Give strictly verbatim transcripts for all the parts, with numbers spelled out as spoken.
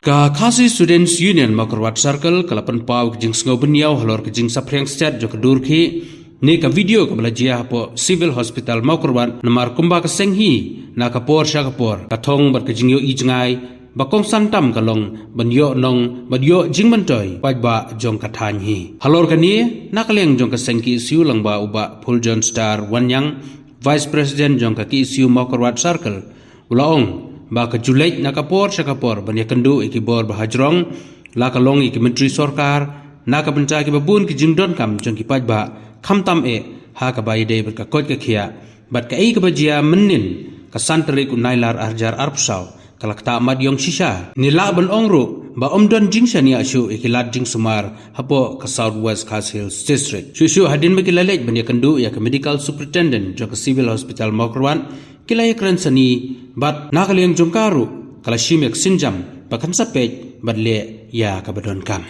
Ka Khasi Students Union Mawkyrwat Circle ka la pynpaw ka jingsngew bynñiaw halor ka jingsaphriang stet jong ka dur khih ne ka video kaba la jia hapoh Civil Hospital Mawkyrwat, namar kumba ka seng hi na ka por sha ka por ka thong bad ka jingïohi jngai ba kongsan tam ka long ban ïoh nong bad ïoh jingmyntoi paidbah jong ka thaiñ hi. Halor kane, na ka liang jong ka seng K S U lyngba u Bah Phuljohn Star Wanniang, Vice President jong ka K S U Mawkyrwat Circle, u la ong ba ka ju leit na ka por sha ka por ban ïakynduh ïa ki bor ba hajrong, la ka long ïa ki myntri sorkar, na ka bynta kiba bun ki jingdonkam jong ki paidbah, khamtam eh ha kaba ïadei bad ka koit ka khiah bad kaei kaba jia mynnin ka san tarik u Nailar ar hajar arphew saw, ka la ktah mat ïong shisha. Ngi lah ban ong ruh ba ym don jingshaniah shuh ïa ki lad jingsumar hapoh ka South West Khasi Hills District. Shuh shuh hadien ba ki la leit ban ïakynduh ïa ka Medical Superintendent jong ka Civil Hospital Mawkyrwat, ki la ïakren sani bad na ka liang jong ka ruh ka la shim ïa ka sienjam ba kan sa peit bad leh ïa kaba donkam.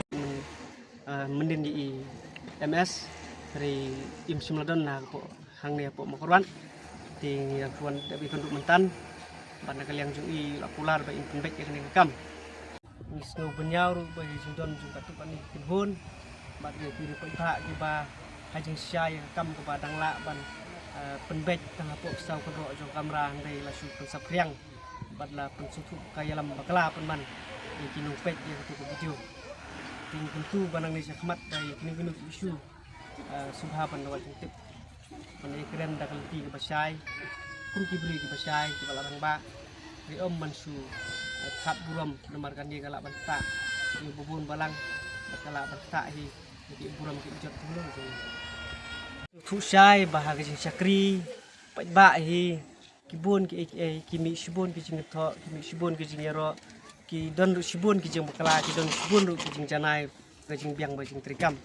Ah, mynnin i M S ri im shim la don na ka poh hangne hapoh Mawkyrwat. Te ngi dang kwah dep ïakynduh myntan bad na ka liang jong i la kular ba in pynbeit ïa kane ka kam. Ngi sngew bynñiaw ruh ba ki jingdon jong katto katne ki kynhun bad ïa ki ri paidbah kiba ha jingshisha ïa ka kam kaba dang lah ban, eh, pynbeit tang hapoh ka saw kynroh jong ka kamra hynrei la shu pynsaphriang bad la pynsngewthuh ka ïalam bakla pynban ïa ki nongpeit ïa kito ki video. Te ngi kyntu ba nangne shakhmat ba ïa kino kino ki issue, eh, sngewbha ban da wad jingtip ban ïakren da ka lynti kaba shai kum ki briew kiba shai kiba la rangbah. Ri ym ban shu, eh, thad burom namar kane ka lah ban ktah ïa u babun balang bad ka lah ban ktah hi ïa ki burom ki ijot jong ngi. Thuh shai ba ha ka jingshakri paidbah hi ki bun ki, eh, ki mih shibun ki jingthoh, ki mih shibun ki jingïaroh, ki don ruh shibun ki jingbakla, ki don shibun ruh ki jingjanai, ka jingbiang ba jingtrei kam.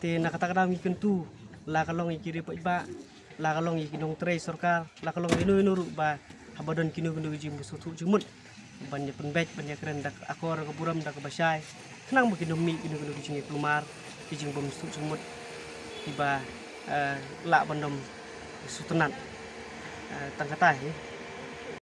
Te na kata ka daw ngi kyntu, la ka long ïa ki ri paidbah, la ka long ïa ki nongtrei sorkar, la ka long ïa no ïa no ruh ba haba don kino kino ki jingpynsngewthuh jingmut ban ïa pynbeit, ban ïakren da ka akor ka burom da kaba shai, khnang ba kin ym mih kino kino ki jingïakulmar, ki jingbymsngewthuh jingmut kiba, eh, lah ban ym sngewtynnat. Eh, tang kata hi.